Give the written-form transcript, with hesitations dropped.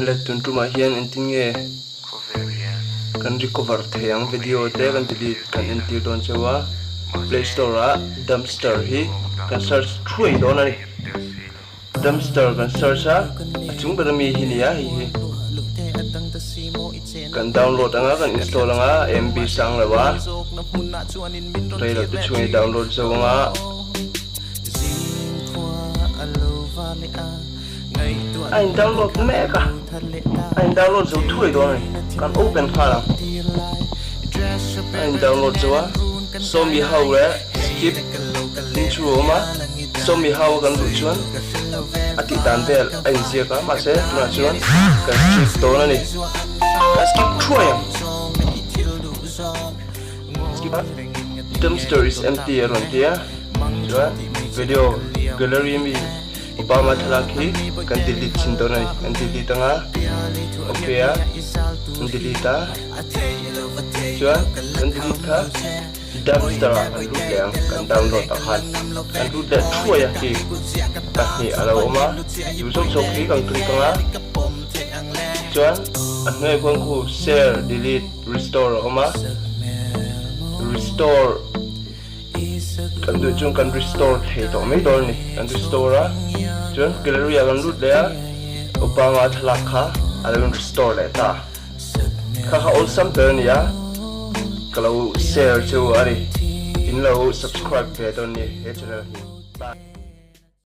Le tun tumah hian engtin nge kan recover thei ang video te kan delete kan entir dawn cheu a, play store ah dumpster hi kan search thuai dawn a ni. Dumpster kan search a, a chung ber ami hi nia hei hi. Kan download anga kan install anga MB sang lo a, rei lo te chhung i download zo anga. A in download mek a, a in download zo thuai dawn a ni, kan open nghal ang. A in download zo a, sawmi ho leh skip intro a awm a, sawmi ho a kan luh chuan a tih dan vel a inziak a, mahse tunah chuan kan skip dawn a ni, kan skip thuai ang. Skip a, dumpster is empty a rawn ti a, chuan video gallery ami. Obama thlalak hi kan delete chin dawn a ni. Kan delete anga ok a, kan delete a, chuan kan delete kha dumpster ah kan lut leh ang, kan download ah khan kan lut leh thuai a khi pahnih a lo awm a, chu zawk zawk hi kan click anga chuan a hnuaiah khuan khu share, delete, restore a awm a, restore. Kan duh chuan kan restore thei tawh mai dawn a ni. Kan restore a, chuan gallery ah kan lut leh a, Obama thlalak kha a lo in restore leh ta. Kha kha awlsam ber a ni a, ka lo share chu a ni. In lo subscribe ve dawn ni he channel hi.